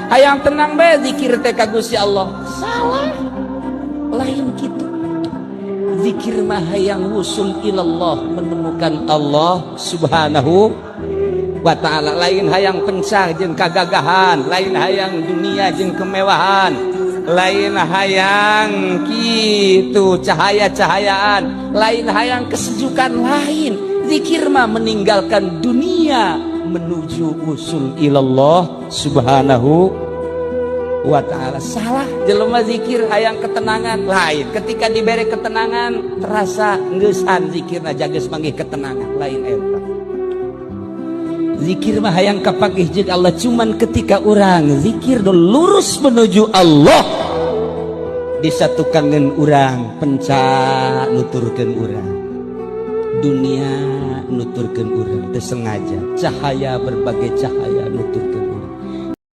Hayang tenang bae zikir teh ka Gusti Allah. Salah, lain kitu. Zikir mah hayang wusul ilallah, menemukan Allah Subhanahu wa Ta'ala. Lain hayang pencah jeung kagagahan, lain hayang dunia jeung kemewahan, lain hayang kitu cahaya-cahayaan, lain hayang kesejukan, lain. Zikir mah meninggalkan dunia menuju usul ilallah Subhanahu wa Ta'ala. Salah jelema zikir hayang ketenangan, lain. Ketika diberi ketenangan, terasa ngeusan zikirna, jages manggih ketenangan, lain eta. Zikir mah hayang kapanggih jeung Allah. Cuman ketika orang zikir do lurus menuju Allah, disatukan dengan urang, penca nuturkeun urang, dunia nuturkeun urang, teu sengaja cahaya, berbagai cahaya nuturkeun.